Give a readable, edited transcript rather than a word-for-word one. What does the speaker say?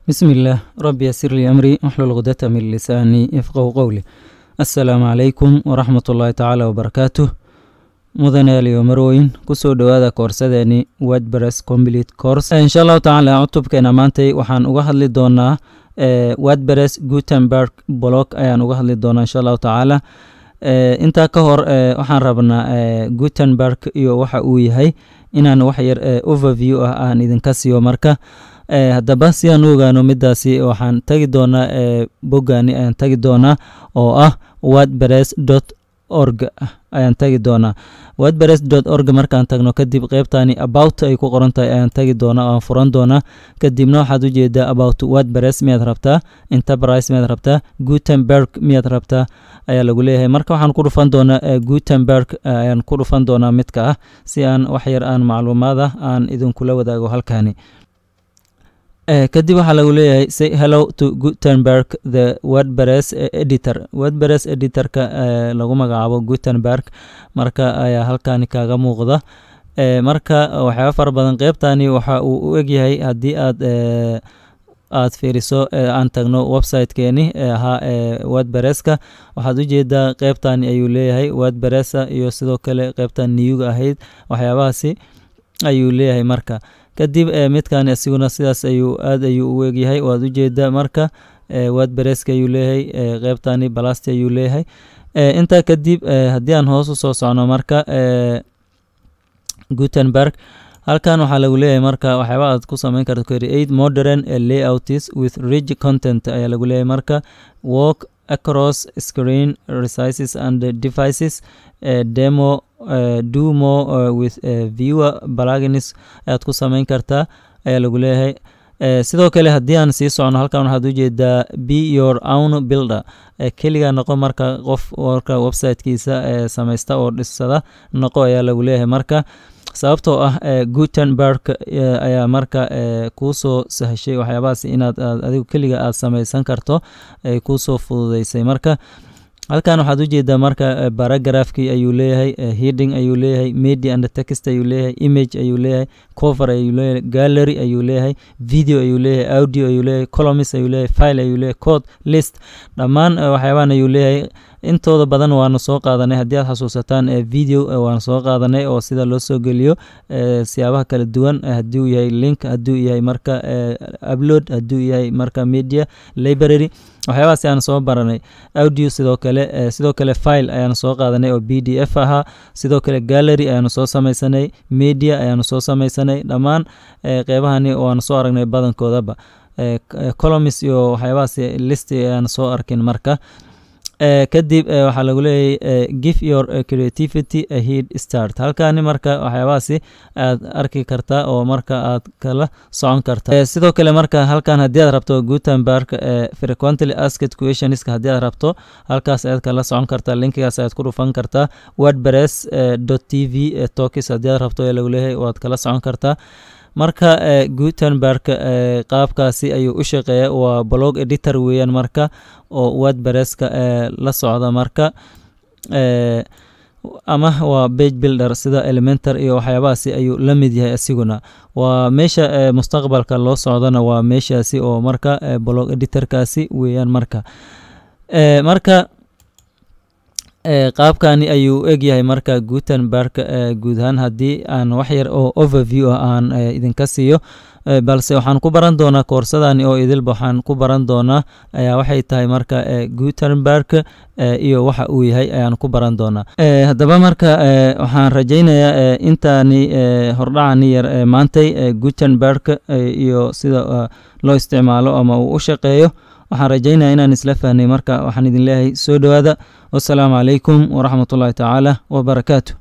بسم الله، رب يسر لي أمري واحلل عقدة من لساني يفقهوا قولي. السلام عليكم ورحمة الله تعالى وبركاته. Mudanayaal iyo marwooyin, kusoo dhowaada koorsadeeni WordPress Complete Course. Insha Allahu tacaala, cutubkeena maantay waxaan uga hadli doonaa WordPress Gutenberg block ayaan uga hadli doonaa, insha Allahu tacaala. Intaa ka hor waxaan rabnaa Gutenberg iyo waxa uu yahay inaan wax yar overview ah aan idinka siiyo. Marka haddaba, si aan u ogaano midaasi, waxaan tagi doonaa boggani ayaan tagi doonaa oo ah wordpress.org ayaan tagi doonaa. wordpress.org markaan tagno kadib, qeybtani "About" ay ku qoran tahay ayaan tagi doonaa oo aan furan doonaa. Kadibna waxaad ujeedaa "About WordPress" miyaad rabtaa, "Enterprise" miyaad rabtaa, "Gutenberg" miyaad rabtaa ayaa lagu leeyahay. Marka waxaan ku dhufan doonaa Gutenberg ayaan ku dhufan doonaa midka ah, si aan wax yar aan macluumaad ah aan idinkula wadaago halkani. Kadib waxaa lagu leeyahay "Say hello to Gutenberg, the WordPress editor". WordPress editorka lagu magacaabo Gutenberg marka ayaa halkani kaaga muuqda. Marka waxyaaba fara badan qeybtani waxa uu u egyahay, haddii aad fiiriso, aan tagno website-keeni ee ahaa WordPresska, waxaad ujeedaa qeybtani ayuu leeyahay WordPressa iyo sidoo kale qeybtan newga ahayd, waxyaabahaasi ayuu leeyahay. Marka kadib midkan isiguna sidaas ayuu aad ayuu u egyahay, waad ujeedaa. Marka WordPresska ayuu leeyahay, qeybtani plusti ayuu leeyahay. Intaa kadib haddii aan hoos usoo socno, marka Gutenberg halkan waxaa lagu leeyahay marka waxyaaba aad ku sameyn karto: "Create modern layouts with rich content" ayaa lagu leeyahay. Marka "Work across screen sizes and devices", demo "Do more with viewer plugins" ayaad ku sameyn kartaa ayaa lagu leeyahay. Sidoo kale haddii aan sii socno, halkan waxaad ujeedaa "Be your own builder", keligaa noqo marka qof warka websitekiisa samaysta oo dhisada noqo ayaa lagu leeyahay. Marka sababtoo ah Gutenberg ayaa marka kuusoo sahashay waxyaabahaas inaad adigu keliga aad samaysan karto, ay kuusoo fududeysay. Marka halkan waxaad ujeedaa marka paragraphkii ayuu leeyahay, heading ayuu leeyahay, media and text ayuu leeyahay, image ayuu leeyahay, cover ayuu leeyahay, gallery ayuu leeyahay, video ayuu leeyahay, audio ayuu leeyahay, columns ayuu leeyahay, file ayuu leeyahay, code, list, dhammaan waxyaabahan ayuu leeyahay. Intooda badan waanu soo qaadanay, haddii aad xasuusataan. Video waanu soo qaadanay oo sida loo soo geliyo siyaabaha kala duwan, haddii uu yahay link, haddii uu yahay marka upload, haddii uu yahay marka media library, waxyaabahaas ayaan soo baranay. Audio sidoo kale, sidoo kale file ayaanu soo qaadanay oo PDF ahaa. Sidoo kale gallery ayaanu soo samaysanay, media ayaanu soo samaysanay. Dhammaan qeybahani waanu soo aragnay badankoodaba. Columns iyo waxyaabahaas, list ayaan soo arkin. Marka kadib waxaa lagu leeyahay "Give your creativity a head start". Halkani marka waxyaabahaasi aad arki kartaa oo marka aad kala socon kartaa. Sidoo kale marka halkan haddii aad rabto Gutenberg frequently asked questionska, haddii aad rabto, halkaas ayaad kala socon kartaa, linkigaas ayaad ku dhufan kartaa. wordpress.tv talks haddii aad rabto ee lagu leeyahay, waad kala socon kartaa. Marka Gutenberg qaabkaasi ayuu u shaqeeya, waa blog editor weeyaan marka oo WordPresska la socda, marka ama waa page builder sida Elementor iyo waxyaabahaasi ayuu la mid yahay asiguna. Waa meesha mustaqbalka loo socdona, waa meeshaasi oo marka blog editorkaasi weeyaan. Marka qaabkani ayuu egyahay marka Gutenberg guud ahaan, haddii aan wax yar oo overview ah aan idinka siiyo. Balse waxaan ku baran doonaa koorsadani oo idilba, waxaan ku baran doonaa ayaa waxay tahay marka Gutenberg iyo waxa uu yahay ayaan ku baran doonaa. Haddaba marka waxaan rajaynayaa intaani hordhacani yar maantay Gutenberg iyo sida loo isticmaalo ama uu u shaqeeyo, waxaan rajaynaya inaan isla fahnay. Marka waxaan idin leeyahay soo dhowaada. Wasalaamu calaykum waraxmatullahi tacaala wabarakaatu.